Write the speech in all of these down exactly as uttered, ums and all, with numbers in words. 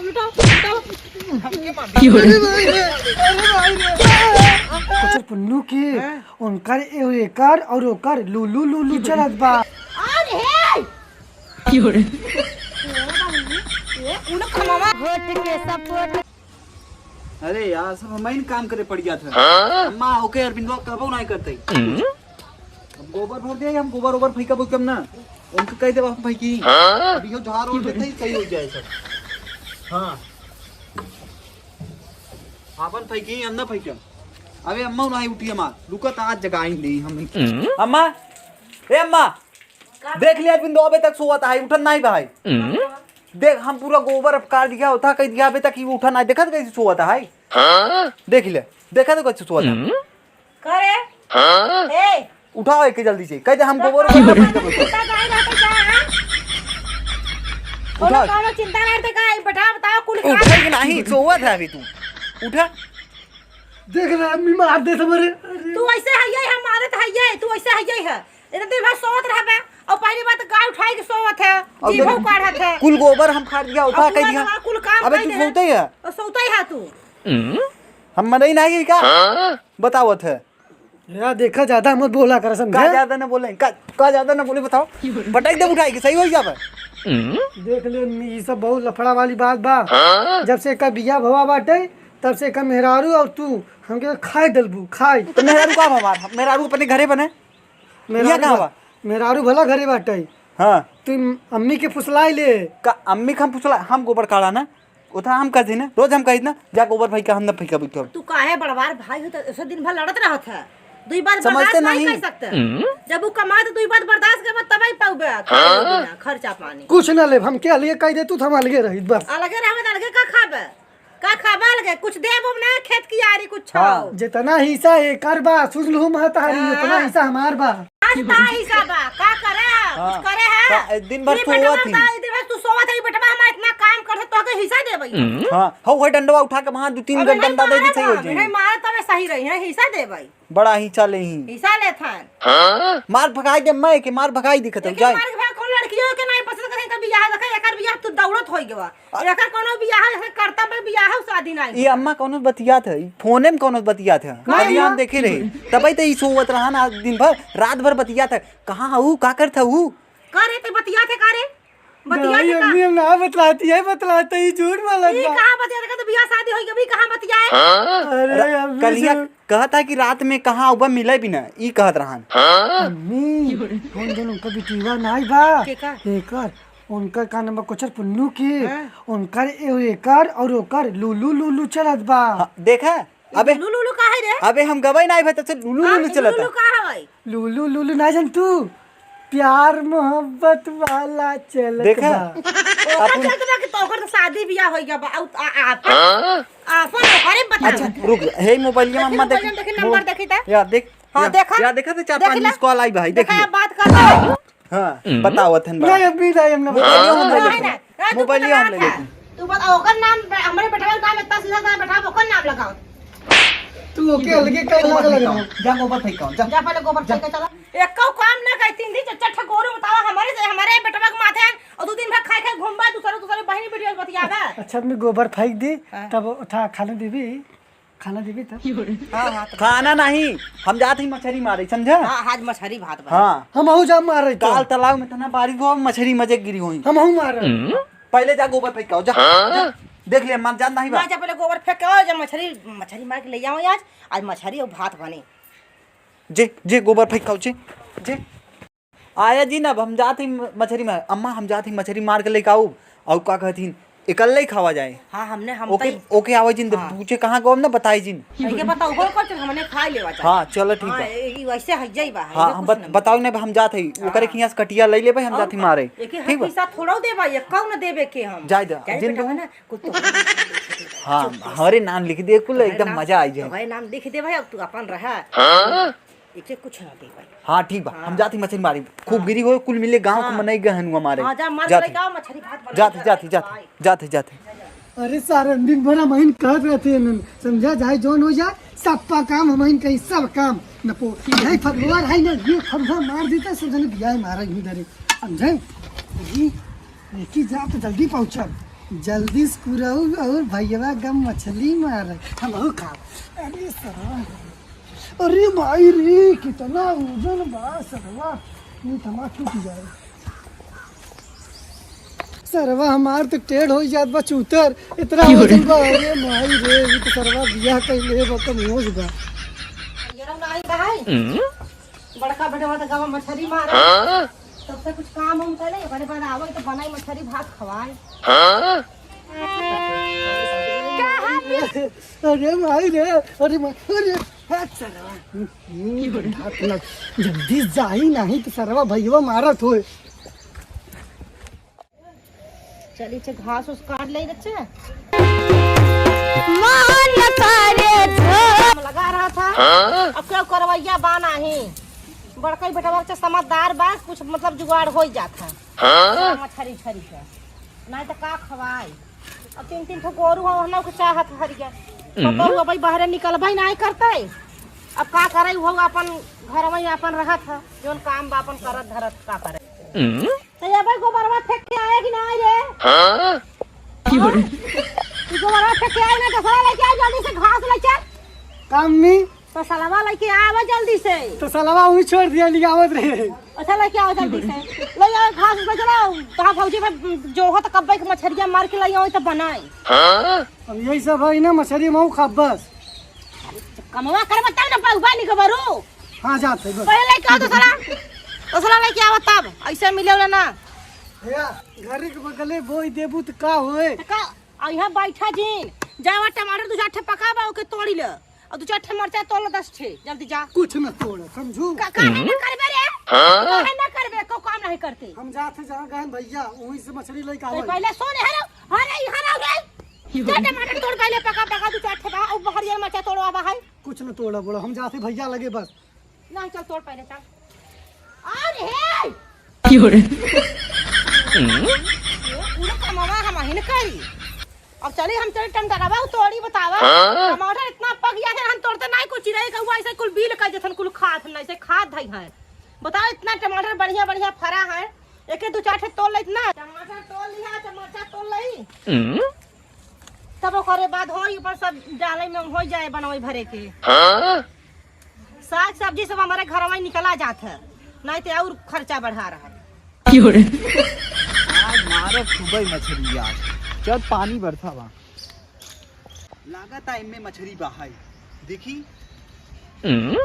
उठाओ, उठाओ। हमके मार दिया। अरे भाई रे, अरे भाई रे। कुछ पुन्नू के, हैं? उनकर ए-, एकर और ओकर लुलु लुलु चलत बा। अरे! ए, उन खमावा। वोट के सपोर्ट। अरे यार, सब हमइन काम करे पड़ जात है। हाँ? अम्मा, ओके अरविंदवा कबो नाहीं करते। हम्म? अब गोबर भर दे, हम गोबर ओबर फेंका बोलते हम ना। उनके कह दे, हम फेंकी। हाँ? अब इहो झाड़ ओढ़ देते ही सही हो जाए सब। हाँ। आपन फेंकी, हम ना फेंकम। अबे अम्मा, उन्हें उठी हमार। रुका, तो आज जगाई नहीं हम। हम्म? अम्मा, ए अम्मा, देख लिया, अरविंदो अबे तक सोवत है, उठन नाहीं बा है। हम्म? देख, हम पूरा गोबर अब काट दिया होता, कह दिया अबे तक ही उठन नाहीं, देखत कैसे सोवत है। हाँ? देख ले, देखत कैसे सोवत है। हम्म? करे? हाँ? ए! उठाओ एके जल्दी से, कह दे हम तो गोबर कौनो उठाओ। चिंता नहीं रहते का, हाँ? उठाओ। कौनो, कौनो चिंता नहीं रहते का, ई बैठा बताओ, कुल उठे काम। कि नहीं, सोवत है अभी तू, उठा। देख रहा, अम्मी मार दे तुम्हारे। अरे। तू ऐसे है ये, हम मारत है ये, तू ऐसे है ये है। इतना दिन भर सोवत रहबे, और पहली बात गाय उठाई के सोवत है, और जीभो देख, काढ़त है। कुल गोबर हम फाड़ दिया, उठा और कह पूरा दिया। जगह कुल काम अबे कर तू देना। सोते ही है। और सोते ही है तू। हम्म? हम मनई नहीं है का? हाँ? बतावत है। या देखा, ज्यादा मत बोला कर, समझे? का ज्यादा ना बोले, का, का ज्यादा ना बोले, बताओ। पटक दे उठाई के, सही हो जाबे। हम्म? देख ले, ई सब बहुत लफड़ा वाली बात बा। हाँ? जब से एकर बियाह भवा बाटे, तब से एकर मेहरारू और तू हमके खाए डलबू, खाए। तो मेहरारू का हमार? मेहरारू अपने घरे बने। मेहरारू यहाँ कहाँ भा-, बा? मेहरारू भला घरे बाटे। हाँ। तू अम्मी के फुसलाई ले। का अम्मी के हम फुसला, हम गोबर काढ़ा ना, उठा हम कह दी ना, रोज हम कही ना, जा गोबर फेंका, हम ना फेंका बैठो। तू काहे बड़वार भाई हो, तो ऐसे दिन भर लड़त रहत है, दुई बात समझते बर्दाश्त नहीं नहीं। कर सकते। हम्म। जब वो कमाए तो दुई बात बर्दाश्त के बाद तबे पाउबे, खाए हाँ। बिना, खर्चा पानी। कुछ ना लेब, हम के अलगे कह दे तू, तो हम अलगे रहित बस। अलगे रहबे तो अलगे का खाबे? का खाबा लगे? कुछ देबो ना, खेत की आरी कुछ हाँ। छाओ। जितना हिस्सा एकर बा, सुन लू महतारी, हाँ। उतना हिस्सा हमार बा। आज ता हिस्सा बा, का करे है? हाँ। कुछ करे है? का, ए, दिन भर ई सोवत बेटवा ही। का, दिन भर तू सोवत है, ई बेटवा हमार इतना काम करत, तोहके हिस्सा देबे। हाँ, हौ है डंडवा उठा के वहाँ दू तीन अबे गो नहीं डंडा दे दी, मारत सही हो हवे, जाई। नहीं मारत हवे, सही रही है, हिस्सा देबे। बड़ा हिस्सा ले ही। हिस्सा लेत हन। मार भगाई दे, मैं के मार भगाई दिखत हूँ, एके जाए। मार के भाग, कौन लड़कियों के नहीं पसंद करे, एकर बियाह देखे, एकर बियाह तू दौड़त होई गवा। एकर कोनो बियाह, एकर करता पे बियाह, शादी नहीं ये होता। अम्मा कौनो बतियात है, ई फोने में कौनो बतियात है। का मोबाइलिया हुआ? हम देखे रहे, तबे तो ई सोवत रहा ना दिन भर, रात भर बतियात है। कहाँ हऊ, का करत हऊ? का रे, ते बतियात है का रे? बतियात नहीं, है का? अम्मी, हम ना बतलाती है, बतलाते ही झूठ बोलत ई बा। कहाँ बतियात है? तो बियाह शादी होई गई, कहाँ बतियाए? अरे, अम्मी, कलिया झूठ। कहत है कि रात में कहाँ उबा मिले भी ना, ई कहत रहन। अम्मी, हम दोनों का बिटिया नाई बा। के का? एकर, उनकर का नाम बा, कोचर पुन्नू के, हाँ। उनकर ए-, एकर और ओकर लुलु लुलु चलत बा। हाँ, देखा? अबे, लुलु लुलु का है रे? अबे हम गवाई नाई भाई, तब से लुलु हाँ, लुलु चलत लुलु है। का है भाई? लुलु लुलु ना जान तू, प्यार मोहब्बत वाला चलत देखा? बा। ओकर अपन चलत बा कि तो ओकर तो शादी बियाह होई गया बा। आ, आ, आपन, हाँ? आपन ओकरे बता। अच्छा, रुक, हे मोबाइलिया में अम्मा देखी, मोबाइलिया में देखी, नंबर देखी त। या देख, हाँ, या, देखा? या देखा तो चार देख पाँच ले। Miss call आई भाई, देख देखा ले। या बात कर ले। हाँ, हम्म। बताओ थन बा। नहीं, अभी नहीं, हमने मोबाइलिया हम ले नहीं, लेते। नहीं, नहीं, तू मोबाइलिया हम बता ले क्या? लेते। तू बता, ओकर नाम, हमरे बेटवा के नाम इतना सीधा साधा बैठा, ओकर नाम लगाओ। तू ओके अलगे का अलग लगाओ। जा गोबर फेंक आओ, जा। जा पहले गोबर फेंक के चला। एको काम ना करी, तीन दिन चार ठो गोरू बतावा, हमारे से, हमारे बेटवा के माथे और दू दिन भर खाए खाए घूमबा, दूसरे दूसरे बहिनी वीडियो बतियाबा। अच्छा, मैं गोबर फेंक दी, हाँ। तब उठा खाने देबी, खाना देबी तब। हाँ, हाँ, तब। खाना नहीं, हम जात ही मछरी मारे, समझा? हाँ, आज मछरी भात बना। हाँ। हम आहू जा मारे तो। काल तालाब में तना बारिश हुआ, मछरी मजे गिरी हुई। हम आहू मारे। पहले जा गोबर फेंक आओ, जा, हाँ? जा। देख ले, मार जान नहीं बा। जा पहले गोबर फेंक के आओ, जब मछरी, मछरी मार के ले आओ आज, आज मछरी और भात बने। जे, जे गोबर फेंक आओ, जे, जे। आया जिन, अब हम जात ही म-, मछरी मार, अम्मा हम जात ही मछरी मार के लेके आऊ, और का कहतीन, एकल्ले ही खावा जाए। हाँ, हमने, हम ओके, तई ओके आवे जिन, हाँ। पूछे कहाँ गो, हम ना बताई जिन। ये बताओ, हो कब चल हमने खा लेवा जाए। हाँ, चलो ठीक हाँ, बा। ये, ये वैसे है जाई बा, हाँ, ये हम कुछ बत-, ना बताओ ना, हम जात ही, हाँ। ओकरे खियाँ से कटिया ले लेबे, हम और जात ही का? मारे। एक ही ठीक बा? हिस्सा थोड़ा देबा, ये कौन देबे के हम? जाए दा, जाए जिन बेटा, है ना? कुछ तो हाँ, चुप, चुप। हमारे नाम लिख दे, कुल तोहरे एकदम नाम, मजा आई जाए। तोहरे नाम लिख दे भाई, अब तू अपन रहा। हाँ? एके कुछ ना दे भाई। हाँ, ठीक बा, हाँ। हम जात ही मछरी मारी। खूब हाँ। गिरी हो, कुल मिले गाँव के हाँ। मनई गहन हुआ मारे। हाँ, जा, मार जात के ही। लेके आओ, मछरी भात बना जात ही, के जात ही, जात ही, खाए। जात ही, जात ही। अरे सारे दिन भर हम अहिन कहत रहते हैं, समझा, चाहे जौन हो जाए, सबका काम हम अहिन कहीं, सब काम। न को, नहीं फगुआ है ना, ये फगुआ मार देता, सब जने बियाह मारा ही डरे, समझे? ये, ये की जा तो जल्दी पहुँचब। जल्दी से कुरऊ और भैया गम मछली मार, हम खाओ। अरे सरवा, अरे माई रे, कितना वजन बा सरवा, ये तमा टूट जाए। सरवा हमार तो टेढ़ हो जात बा चूतर, इतना वजन बा। अरे माई रे, ये तो सरवा बियाह कइले बा तो मोज बा। ये रंग आई भाई। बड़का बेटवा तो गवा मछरी मारे। हाँ? तब से कुछ काम हम करे, बड़े बड़े आवे तो बनाई मछरी भात खवाए। हाँ? अरे माई रे, अरे माई, अरे, हाथ सरवा। हम्म, हाथ लग, जल्दी जाई नहीं तो सरवा भैया मारत होए। चली, छे घास उस काट ले बच्चे। मन करे झो- लगा रहा था। हाँ? अब क्यों करवैया बा नाही। बड़का ही बेटा बच्चा समझदार बा, कुछ मतलब जुगाड़ हो ही जाता है। हाँ? मछरी छरी के। नहीं तो का खवाई। अब तीन तीन ठो गोरू हो, हम लोग चाहत हरिया। हम्म। पतोहू अब बाहरे निकलबे नहीं करते। अब का करे, वो अपन घर में अपन रहत है, जोन काम बा अपन करत धरत का करे। हम्म। तो ये भाई गोबरवा फेंक के आए कि ना आए रे? हाँ? की हो रे? तू गोबरवा फेंक के आए ना, दसरा लेके आए, जल्दी से घास ले चल। का अम्मी? तो सलवा लेके आवा जल्दी से। तो सलवा वहीं छोड़ दिया, ले आवत रहे। अच्छा, लेके आवा जल्दी से। ले आओ घास पे चला, तहाँ भौजी में जो हो तो कब्बे के मछरिया मार के ले आओ तो बनाए। हाँ? अब यही सब है ना, मछरी मऊ खाब बस। कमवा करबा तब ना पउबा नहीं कबरू। हाँ, जात है, बस। पहले लेके आओ दूसरा। दूसरा लेके आओ तब, ऐसे मिले वाला ना। भैया, घर के बगले बोई देबू त का होए? त का, आ यहाँ बैठा जीन। जावा टमाटर दू चार ठे पका बा, ओके तोड़ी ले। और दू चार ठे मरचा तोड़ ले, दस ठे, जल्दी जा। कुछ न तोड़, समझू? का, काहे ना करबे रे? हाँ? काहे ना करबे? को काम नहीं करते। हम जात है जहाँ गहन भैया, वहीं से मछली लेके तो आवे। पहले सुन, हेलो, अरे यहाँ रहो रे। जा टमाटर तोड़ पहले, पका, पका दू चार ठे बा, और हरियर मरचा तोड़वा बा है। कुछ न तोड़ा बोला, हम जाते भैया लगे बस। नहीं, चल तोड़ पहले, चल। और हे! की हो रे? ये पूरा कमावा हम ही न करी। अब चली, हम चली टमाटरवा तोड़ी, बतावा। हाँ? टमाटर इतना पक गया है, हम तोड़ते नहीं कुछ रही, कहुआ ऐसे कुल बील कर देथन, कुल खात नहीं से खात धई है। बताओ, इतना टमाटर बढ़िया बढ़िया फरा है, एक दो चार ठे तोड़ ले इतना। टमाटर तोड़ लिया, टमाटर तोड़ लई। हम्म। तब ओकरे बाद होई, ऊपर सब डाले में हो जाए, बनवे भरे के। हाँ? साग सब्जी सब हमारे घर में निकला जात है, नहीं तो और खर्चा बढ़ा रहा है। की हो रे? आज मारब सुबह मछरी यार, जब पानी बरसा बा। लागत आ इनमें मछरी बा है, देखी। हम्म?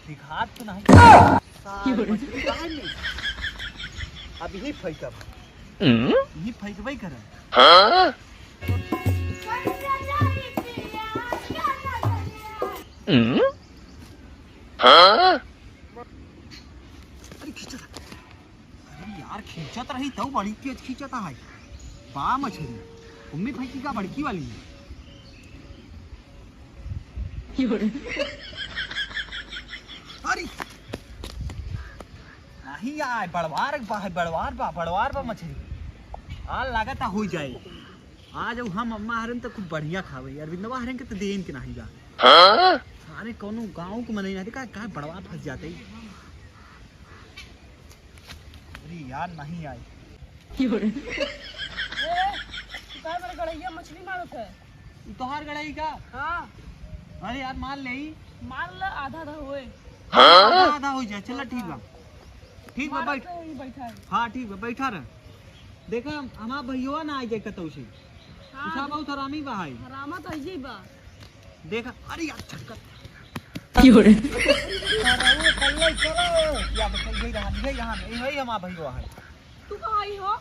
दिखात तो नहीं। सार मछली बाहर नहीं। अब यही फेंकब। हम्म? यही फेंकबे करब। हाँ? हम्म? हाँ? अरे खींचत है। अरे यार, खींचत रही तब बड़ी तेज खींचत है। बा मछली। उम्मी फेंकी का बड़की वाली है। अरे। नहीं आए, बड़वार बा, बड़वार बा, बड़वार बा मछली। आ लागत हो जाए। आज हम अम्मा हरन तो खूब बढ़िया खावे, अरविंदवा हरन के तो देन के नहीं जा। हाँ? सारे कौनो गाँव के मनई ना, का, का बड़वा फंस जाते। अरे यार, नहीं आई। की हो रे? ए, तू काहे बड़े गड़ैया मछली मारत है? ई तोहार गड़ाई का? हाँ। अरे यार, मार ले। मार ले, आधा आधा होए। हाँ? आधा आधा हो जाए, चला ठीक बा। ठीक बा, मारत बैठ। है, यही बैठा है। हाँ, ठीक बा, बैठा रह। देखा, हमार भैया ना आ जाए कतौ से। हाँ। पूछा बहुत हरामी बा है। हरामा तो यही बा। देखा, अरे यार, छटकत। की हो रे? अरे, वो कल्ला चलो। या बस, यही रहा, यही रहा, यही, यही हमार भैया है। तू कहाँ आई हो?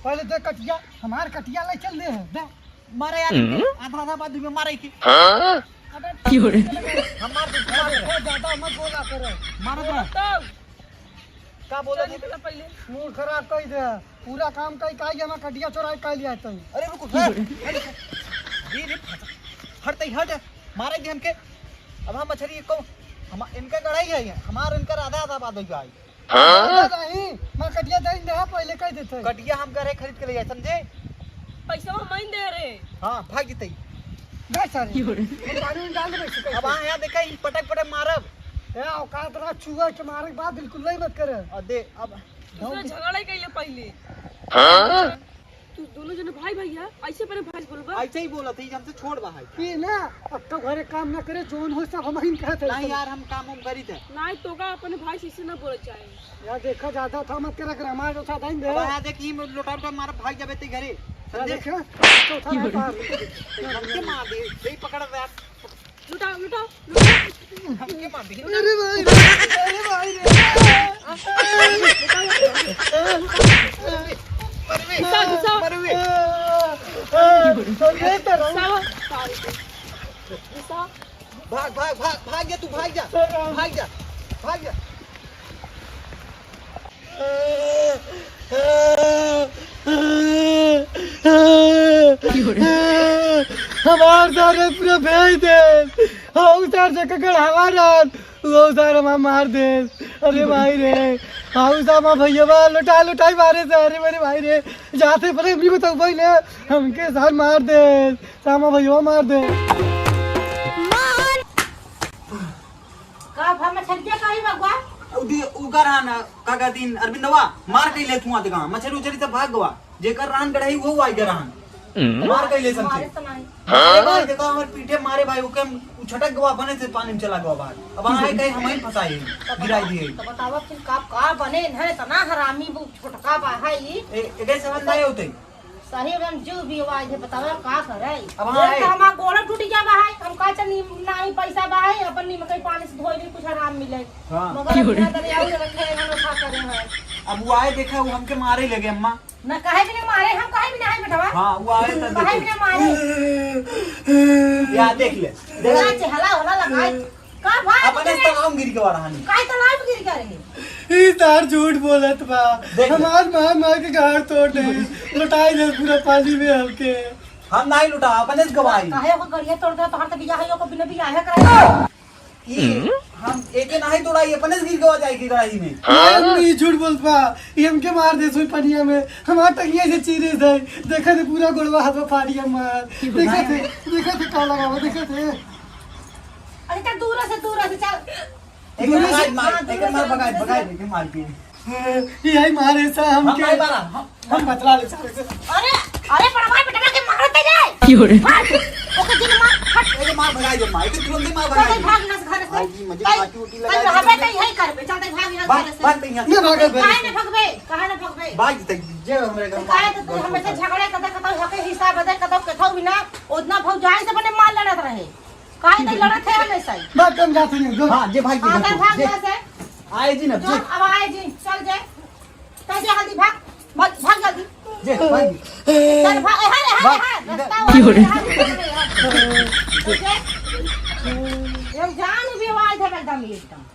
पहले दे कटिया, हमार कटिया ले चल दे, दे। मारे यार, हम्म? आधा आधा बाद में मारे की। हाँ? अबे, की हो रे? हम मार दे, मार दे। बहुत ज्यादा मत बोला करो। मारो तो। तो। का बोला चल, तू? निकल पहले। मूड खराब कर दे। पूरा काम कई काई हमार कटिया चोराई कर लिया तई। अरे रुको, की हो रे? अरे, अरे, अरे, हट, हट तई, हट। मारे दे हमके। अब हम मछली को, हम, इनका गड़ाई है, हमार इनका आधा आधा बाद हो जाए। हाँ? नहीं, मैं कटिया दे दे, पहले कह देते। कटिया हम घरे खरीद के ले जाए, समझे? पैसा हम दे रहे। हाँ, भाग जतई। नहीं सर, की हो रे? वो पानी में डाल दे, वैसे कैसे? अब हाँ, यहाँ देखा, ई पटक पटक मारब। ए, औकात रहा, चूहा के मारे के बाद बिल्कुल नहीं मत करे। और दे, अब उसने झगड़ा ही कैले पहले। हाँ? तू दोनों जने भाई भाई है, ऐसे अपने भाई से बोलबा? ऐसे ही बोलत है, हमसे छोड़ बा है। ये ना, अब तो घरे काम ना करे, जोन हो सब हम ही कहत है। नहीं यार, हम काम उम करी थे। नहीं तो का अपने भाई से ऐसे ना बोलत जाए। यार देखा, ज्यादा था मत करा कर, हमारे तो साथ आएंगे। अब यहाँ देख, ई लोटा उठा मारा, भाग जाबे ते घरे। यार समझे? देखा, चौथा भाई बाहर। हमके मार दे, यही पकड़ रहा। लुटाओ, लुटाओ, लुटाओ। हमके मार दे। अरे भाई रे, अरे भाई रे। मरवे। घुसा, घुसा। मरवे। अरे तरह। घुसा, घुसा। भाग, भाग, भाग, भाग जा तू, भाग जा। भाग जा, भाग जा। हमार सारे पूरा भेज दे। हाउ सार से ककड़ हमार रात, वो सार हमार मार दे। अरे भाई रे, हाउ सार हमार भैया बा, लुटा लुटाई मारे से। अरे मेरे भाई रे, जाते पहले भी बताऊ भाई ने, हमके सार मार दे, सामा भैया मार दे। का भा मछरिया कही बगवा? उदी, उकर रहन, का कहतीन, अरविंदवा, मार कइले थुआ देखा, मछरी उछरी से भाग गवा। जेकर रहन गड़ही, वो आई के रहन। हम्म। मार कइले सन मारे से। तो नहीं। अरे भाई, देखा, हमर पीठे मारे भाई, ओके हम उछटक गवा, बने से पानी में चला गवा बाहर। अब आए कहे, हम ही फंसाए, तो गिराई बताओ, दिए। तो बताओ, फिर का, का बने है, इतना हरामी वो छोटका बा है ई। ए, एके समझ नहीं होते। सही में जो भी आवाज है, बतावा का करे? अब हाँ, देख है। तो हमार गोड़ टूट गया बा है, हम का चल नीम-, नाही पैसा बा है, अपन नीम के पानी से धोई ली, कुछ आराम मिले। हाँ। मगर अपना दरिया उधर रखे हैं, हम उठा करे हैं। अब वो आए, देखा, वो हमके मारे लगे, अम्मा। ना, काहे भी ना मारे, हम काहे भी ना है बेटवा। हाँ, वो आए तो काहे देखे। भी ना मारे। या देख ले, देख ले। चेहरा होला लगाए। का भाई अपने तू तालाब गिर के आ रहा नहीं। काहे तालाब गिर के रहे? ई तार झूठ बोलत बा। देख ले। हमार मार मार के गाड़ तोड़ दे, लुटाई दे पूरा पानी में हमके। हम नहीं लुटा, अपने से गवाही। काहे ओकर गड़िया तोड़ दे, तोहर तो बियाह है, ओकर बिना बियाह है करे। ई हम्म। हम एके नहीं तोड़ाई, अपने से गिर गवा जाए की गड़ाई में। हाँ? ई झूठ बोलत बा, ई हमके मार दे सोई पनिया में, हमार टंगिया से चीरे दे, देखा थे पूरा गोड़वा हाथ में फाड़ी हमार, देखा थे, देखा थे का लगावा, देखा थे। अरे चल दूर से, दूर से चल। एक दूर से मार, मार, हाँ, एक दूर मार से, भगाई, दूर से। भगाई देखे मार के। यही मारे सा हम हम के। नहीं मारा, हम, हम बतला ले सारे से। अरे, अरे बड़वा बेटा के मारते जाए। क्यों रे? हट, ओके दिल मार, हट। एक मार भगाई दे मार, एक तुरंत ही मार चल भगाई दे। भाग यहाँ से घर से। भाग जी, मुझे चल, लाठी उठी चल लगा भाग दे। बेटा यही कर बे, चल भाग यहाँ से भाग, घर से। भाग यहाँ से। मैं भागल बे। काहे ना भगबे? काहे ना भगबे? भाग तक जे हमरे घर काहे तो तू हमेशा झगड़े करते, कतौ हके हिस्सा बदे, कतौ कतौ भी ना, उतना भौजाई से बने मार लड़त रहे। काहे नहीं लड़त है हमेशा ही? बात कम जाती नहीं, जो हाँ, जे भाग हाँ, दे, चल भाग जे। यहाँ से। आए जी ना, जो, जे। अब आए जी, चल जे। चल जे, जल्दी भाग। भाग, भाग जल्दी। जे, भाग। चल भाग, ए, हाय, हाय, भाग, हाय, इधर। रास्ता वाला है, हाय, हाय, हाय। जे। ये जान भी आवाज है एकदम, एकदम।